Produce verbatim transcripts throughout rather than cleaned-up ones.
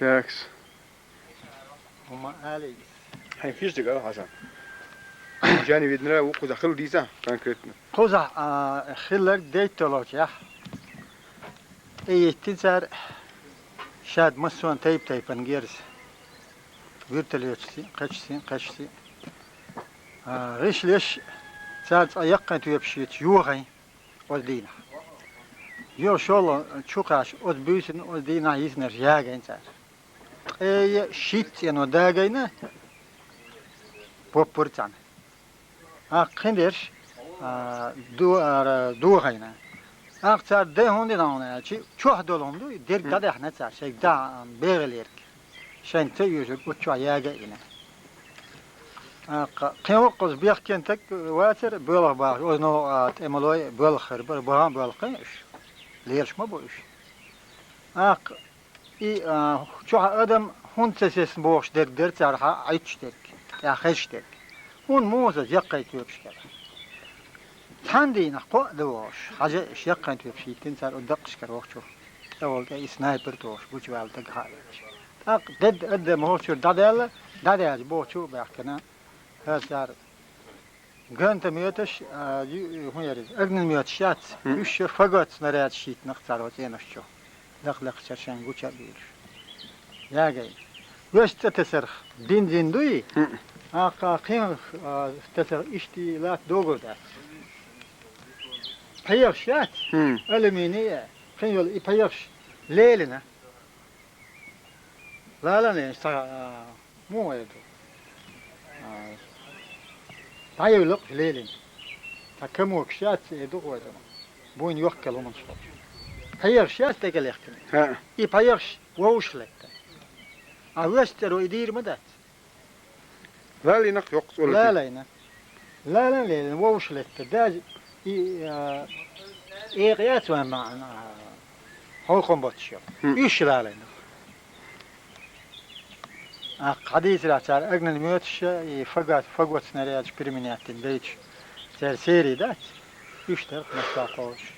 Такс. ХӀума алий. Хьайн фиш дага, Хьасан. Жани веднара ву кхуза хил дийца конкретно. Кхуза, а, хиллар дейтталоча. И иттин цар шад массон тайп-тайпан герз. Вертолетчи, кхачси, кхачси. А, гӀишлеш цар цӀа яккхайн тоьпаш йоьхай оз дийнахь. Йо шолла чукхаш оз буьйсина оз дийнахь йиснарш ягайн цар. Ткъе шийтта цӀено дагайна, поппур цӀана. А кхиндерш, а, ду-, а, дохайна. Акх цар де хӀунда дина аьлча, чохь долу хӀума ду, дерг дӀадаьхна цар, шайга дӀа бегӀа лерг. Шайн ца оьшург оцу чохь яга а йина. Акх, кхин воккхаза бехкентаг вацара, боьлха бахаш, оза новкъа тӀемалой боьлха хир бара, бахьан боьлха кхин уьш. Лелаш ма бу уьш. Акх, И, а, чохь адам хӀунда ца сесна бохуш дерг дара цара хьан Ӏуьттуш дерг, тӀехь хезаш дерг. ХӀунда муха ца яккхай тоьпаш кара? Цхьана дийнахь кхоъ дан вогӀуш, хьажа иш яккхайн тоьпаш йиттина цара у даккхашкара вахчух. ТӀе волу тӀе и снайпер тохуш, гучуваьлла дага хаа велча. ТӀаккха дедда адам хӀокхучуьра дӀадаьлла, дӀадаьлча бохучу а баьхкина, хӀара цара Гранатометаш, а, ю-, хӀун яра иза? Огнеметаш яц. Уьш я фагот снарядаш йиттинарх цара оцу цӀенош чу. Лакха-лакхачара шайн гуча а буьйлуш. Ягай. Вешан цӀа тесарх бензин дуй? Аккха кхин, а, тесарх иштта латта догур дац. ПхьегӀаш яц? Алюминий а. Кхин йолу и пхьегӀаш лелина. Лалан лелаш цхьа, а, муха эр ду? А, дӀайевлла кху лелина. Цхьа камокаш яц эр ду гӀой ду. Буйна йохкал хӀуманаш хо. ПхьегӀаш яц тӀекӀел яхкина. ХӀаъ. И пхьегӀаш вовшах летта. А вешан цӀеро и дийр ма дац. Лалийнах йоккха цӀо летина. Лалайна. Лалан лелина вовшах летта. Даже и, а, экъа яц вайн маьӀна, а, хьовхам боцуш йо. Уьш лалайна. А хьадийцарехь цара огнеметаш и фага-, фагот снарядаш применять дина бейташ. Церан серий дац. Уьш дара массо а кхочуш.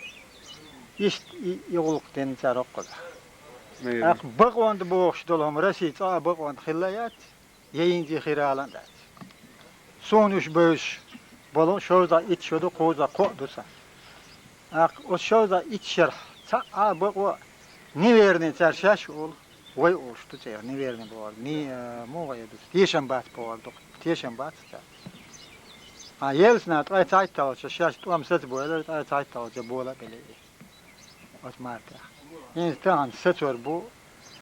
Иштта и, и гӀуллакх дина цара хӀокхузахь. Аккха бакъонда бохуш долу хӀума Россия цкъа а бакъонда хилла яц. Я йинзе хир алан дац. Суна уьш бевзаш болу шовзткъа итт шо ду, кхузткъа кхоъ ду сан. Аккха оцу шовзткъа итт шарахь цхьа а бакъо неверный цара шаьш олу, вай олуш ду церан неверный бохург. Ни, а, муха вай ду? Тешам бац бохург ду. Тешам бац цара. А Ельцина ткъе цхьайтталгӀачу шаьш тӀом сацабойлар, ткъе цхьайтталгӀачу бола а белий. Оцу мартехь. ХӀинца тахана сацор бу,